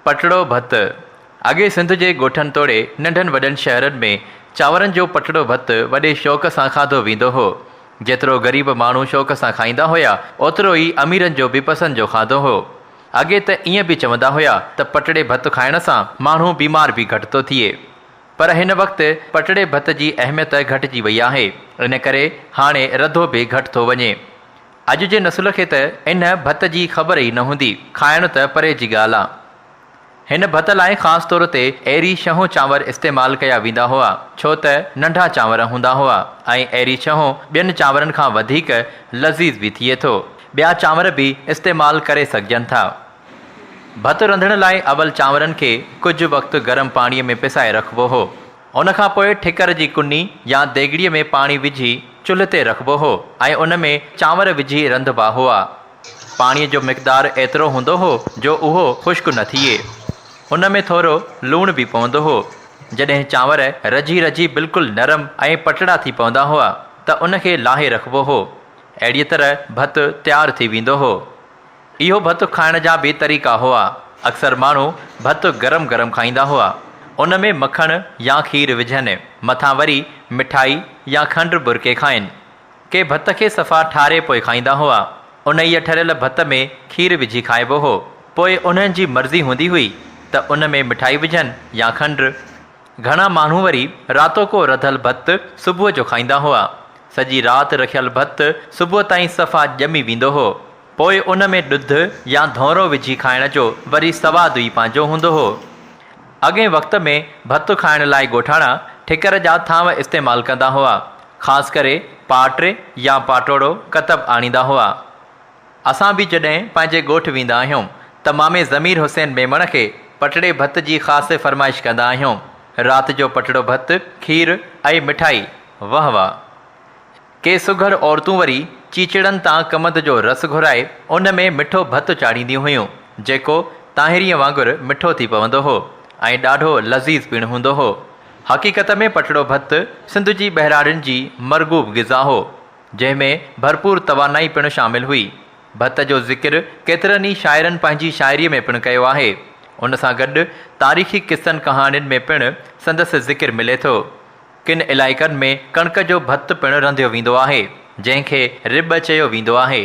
پٽڙو ڀت، اڳي سنڌ جي ڳوٺن توڙي ننڍن وڏن شهرن ۾ چانورن جو پٽڙو ڀت وڏي شوق سان کاڌو ويندو هو. جيترو غريب ماڻهو شوق سان کائيندا هيا، اوترو ئي اميرن جو به پسند جو کاڌو هو. اڳي ته ائين به چوندا هيا ته پٽڙي ڀت کائڻ سان ماڻهو بيمار به گهٽ ٿو ٿئي. پر هن وقت پٽڙي ڀت جي اهميت گهٽجي وئي آهي، ان ڪري هاڻي رڌو به گهٽ ٿو وڃي. اڄ جي نسل کي ته ان ڀت جي خبر ئي نه هوندي، کائڻ ته پري جي ڳالهه آ. هن ڀت لاء خاص طور تي ايري ڇهون چانور استعمال ڪيا ويندا هئا، ڇو ته ننڍا چانور هوندا هئا ۽ ايري ڇهون ٻين چانورن کان وڌيڪ لذيذ به ٿئي ٿو. ٻيا چانور به استعمال ڪري سگهجن ٿا. ڀت رنڌڻ لاء اول چانورن کي ڪجهه وقت گرم پاڻيء ۾ پسائي رکبو هو. ان کان پوء ٺڪر جي ڪني يا ديڳڙيء ۾ پاڻي وجهي چلهه تي رکبو هو ۽ ان ۾ چانور وجهي رنڌبا هئا. پاڻيء جو مقدار ايترو هوندو هو جو اهو خشڪ نه ٿئي. ان ۾ ٿورو لوڻ به پوندو هو. جڏهن چانور رجهي رجهي بلڪل نرم ۽ پٽڙا ٿي پوندا هئا ته ان کي لاهي رکبو هو. اهڙيء طرح ڀت تيار ٿي ويندو هو. اهو ڀت کائڻ جا به طريقا هئا. اڪثر ماڻهو ڀت گرم گرم کائيندا هئا. ان ۾ مکڻ يا کير وجهن، مٿان وري مٺائي يا کنڊ ٻرڪي کائن. ڪي ڀت کي صفا ٺاري پوء کائيندا هئا. انهيء ٺريل ڀت ۾ کير وجهي کائبو هو. پوء انهن جي مرضي هوندي هئي ته ان ۾ مٺائي وجهن يا کنڊ. گهڻا ماڻهو وري راتوڪو رڌل ڀت صبح جو کائيندا هئا. سڄي رات رکيل ڀت صبح تائين صفا ڄمي ويندو هو. پوء ان ۾ ڏڌ يا ڌونرو وجهي کائڻ جو وري سواد ئي پنهنجو هوندو هو. اڳئين وقت ۾ ڀت کائڻ لاء ڳوٺاڻا ٺڪر جا ٿانو استعمال ڪندا هئا. خاص ڪري پاٽ يا پاٽوڙو ڪتب آڻيندا هئا. اسان به جڏهن پنهنجي ڳوٺ ويندا آهيون ته مامي ضمير حسين ميمڻ کي پٽڙي ڀت جي خاص فرمائش ڪندا آهيون. رات جو پٽڙو ڀت، کير ۽ مٺائي، وهه واه. ڪي سگهڙ عورتون وري چيچڙن تان ڪمند جو رس گهرائي ان ۾ مٺو ڀت چاڙهينديون هيون، جيڪو طاهريء وانگر مٺو ٿي پوندو هو ۽ ڏاڍو لذيذ پڻ هوندو هو. حقيقت ۾ پٽڙو ڀت سنڌ جي ٻهراڙين جي مرغوب غذا هو، جنهن ۾ ڀرپور توانائي پڻ شامل هئي. ڀت جو ذڪر ڪيترن ئي شاعرن پنهنجي شاعريء ۾ پڻ ڪيو آهي. ان سان گڏ تاريخي قصن ڪهاڻين ۾ پڻ سندس ذڪر ملي ٿو. ڪن علائقن ۾ ڪڻڪ جو ڀت پڻ رنڌيو ويندو آهي، جنهن کي رٻ چيو ويندو آهي.